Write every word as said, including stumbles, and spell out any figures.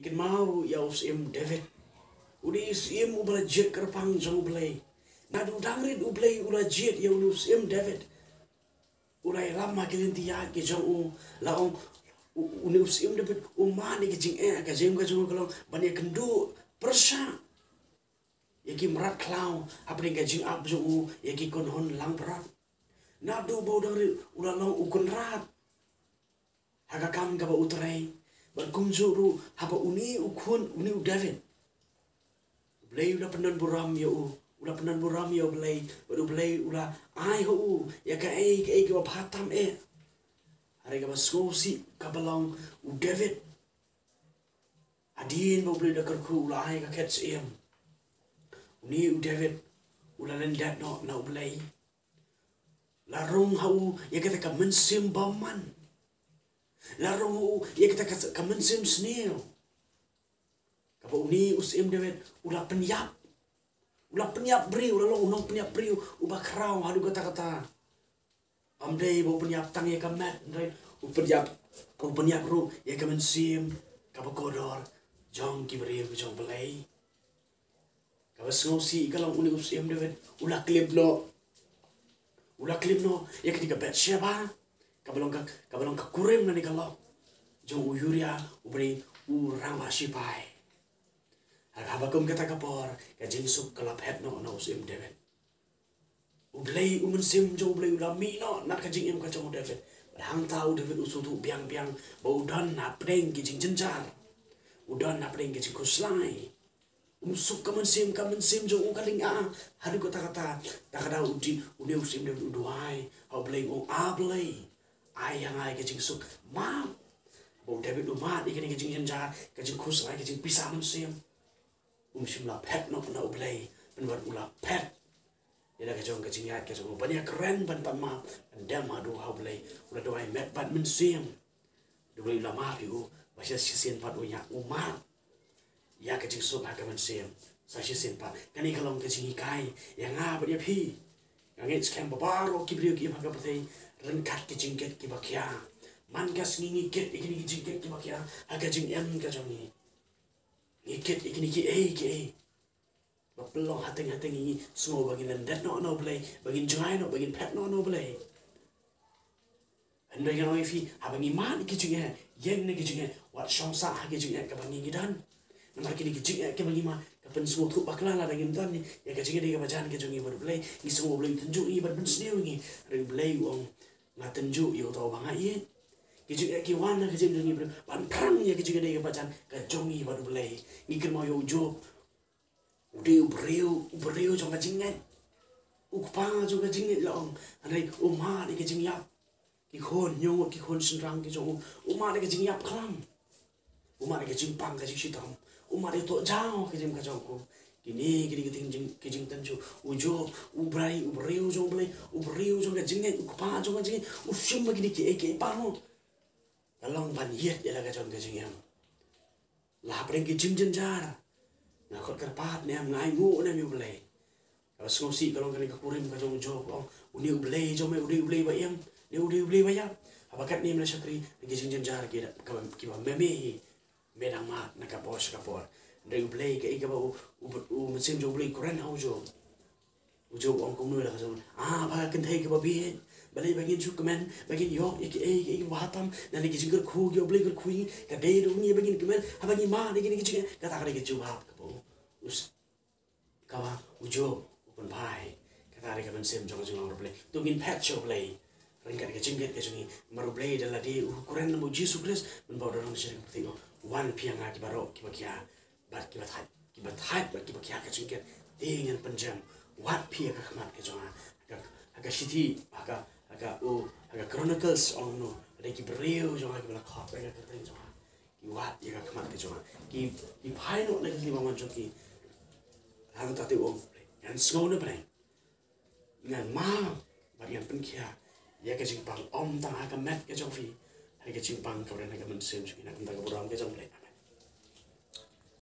Kynmaw ruh ïa u syiem David. U dei u syiem uba la jied kyrpang jong U Blei. Naduh dang rit U Blei u la jied ïa u syiem David. U la ïalam ha ki lynti ïaid ki jong u, la ong, u, une u syiem David u mad ïa ki jingeh, ka jingim ka jong u ka long ban ïakynduh pyrshah ïa ki mrad khlaw hapdeng ka jingap jong u ïa ki kynhun langbrot. Naduh ba u dang rit u la long u kynrad ha ka kam kaba u trei. Bad kumjuh ruh haba une u khun, une u David, U Blei u la pyndon burom ïa u, u la pyndon burom ïa U Blei, bad U Blei u la ai ha u ïa kaei kaei kaba bha tam eh. Hynrei kaba sngewsih kaba long u David, hadien ba U Blei u la kyrkhu, u la ai ka khet syiem, une u David u la lyndet noh na U Blei. La rung ha u ïa kata ka mynsiem bymman. La rung ha u ïa kata ka, ka mynsiem sniew. Kaba une u syiem David u la pynïap. U la pynïap briew, u la long u nongpynïap briew uba khraw haduh katta katta. Ym dei ba u pynïap tang ïa ka met, hynrei u pynïap, u pynïap ruh ïa ka mynsiem kaba kordor jong ki briew jong U Blei. Kaba sngewsih ka long une u syiem David u la klim noh, u la klim noh ïa kane ka Bathsheba, kaba long ka, kaba long ka kurim lane ka lok jong u Uriah uba dei u rangbah shipai. Haba kum kata ka por ka jingsuk ka la phet noh na u syiem David. U Blei, u mynsiem jong U Blei u la mih noh na ka jingim ka jong u David. Bad hangta u David u sngewthuh biang biang ba u don hapdeng ki jingjynjar, u don hapdeng ki jingkhuslai. Um suk ka mynsiem, ka mynsiem jong u ka lynga haduh katta katta. Te ka daw u dei, une u syiem David u duwai ha U Blei, u ong, A Blei, ai ha nga ïa ka jingsuk, map. Ba u David u mad ïa kane ka jingjynjar, ka jingkhuslai, ka jingpisa mynsiem. Um shym la phet noh na U Blei, pynban u la phet ïa la ka jong ka jingïaid ka jong u ban ïakren, ban pan map, ban dem haduh ha U Blei. U la duwai met bad mynsiem. U Blei u la map ïa u, bad sa shisien pat u ïa u mad ïa ka jingsuk ha ka mynsiem. Sa shisien pat. Kane ka long ka jinghikai ïa nga bad ïa phi. Nga ngeit skhem ba baroh ki briew ki im ha ka pyrthei ryngkat ki jingkit kiba khia. Man ka sngi ngi kit ïa kine ki jingkit kiba khia ha ka jingim ka jong ngi. Ngi kit ïa kine kiei kiei ba pynlong hateng hateng ngi sngew ba ngin lyndet noh na U Blei, ba ngin jngai noh, ba ngin phet noh na U Blei. Hynrei ngan ong ïa phi, haba ngi mad ïa ki jingeh, ïeng na ki jingeh, wat shong sah ha ki jingeh kaba ngi ngi don. Namar kine ki jingeh kiba ngi mad ka pynsngewthuh bakla lada ngim don ïa ka jingïadei kaba jan ka jong ngi bad U Blei. Ngi sngew U Blei u tynjuh ïa ngi, ban pynsniew ïa ngi. Hynrei U Blei u ong, nga tynjuh ïa uta uba nga ïeit. Ki jingeh ki wan ha ka jingim jong ngi, ban phrang ïa ka jingïadei kaba jan ka jong ngi bad U Blei. Ngi kynmaw ïa u Job. U dei u briew, u briew jong ka jingngeit. U kpa jong ka jingngeit la ong. Hynrei u mad ïa ka jingïap. Ki khun hynñiew ngut ki khun shynrang ki jong u. U mad ïa ka jingïap klam. U mad ïa ka jingpang ka jingshitom. U mad ïa u tohjaw ka jingim ka jong u. Kine, kine ki jing, ki jingtynjuh. U Job, u briew, u briew jong U Blei, u briew jong ka jingngeit, u kpa jong ka jingngeit. U shim ba kine kiei kiei baroh ka long ban ïit ïa la ka jong ka jingim. La hapdeng ki jingjynjar, nga khot kyrpad ne em, nga ainguh ne em ïa U Blei? Kaba sngewsih ka long kane ka kurim ka jong u Job, ka ong, une U Blei jong me u dei U Blei ba im, ne u dei U Blei ba ïap? Haba katne me la shakri na ki jingjynjar ki da, kaba, kiba me me hi, me dang mad na ka por sha ka por. Hynrei U Blei, kaei kaba u, u, u mynsiem jong U Blei u kren ha u Job? U Job u ong kumno ïa la ka jong u? Ah, ba ka kynthei kaba bieit. Balei ba ngin shu kmen, ba ngin ïoh ïa kiei kiei kiba bha tam na ki jingkyrkhu kiba U Blei u kyrkhu ïa ngi? Ka dei ruh ngi ba ngin kmen haba ngi mad ïa kine ki jingeh. Kata ka dei ka jubab kaba u, u s-, kaba u Job u pynphai. Kata ka dei ka mynsiem jong ka jinglong riewblei. To ngin phet sha U Blei ryngkat ka jingkit ka jong ngi. Namar U Blei da lade u kren lem bad u Jisu Khrist, mynba u da don sha ka pyrthei, u ong, wan phi ïa nga ki baroh kiba khia bad kiba thait, kiba thait bad kiba khia ka jingkit, te ngan pynjem. Wad phi ïa ka khmat ka jong nga. Ha ka, ha ka shithi, ha ka, ha ka, u, ha ka Chronicles ong kumno, lada ki briew jong nga kiba la khot ha ka kyrteng jong nga ki wad ïa ka khmat ka jong nga, ki, ki phai noh na ka kti bymman jong ki, hangta te u ong, ngan sngew na bneng, ngan map bad ngan pynkhiah ïa ka jingpang, ym tang ha ka met ka jong phi, ha ka jingpang kaba don ha ka mynsiem jong phi, na ka bynta ka burom ka jong U Blei.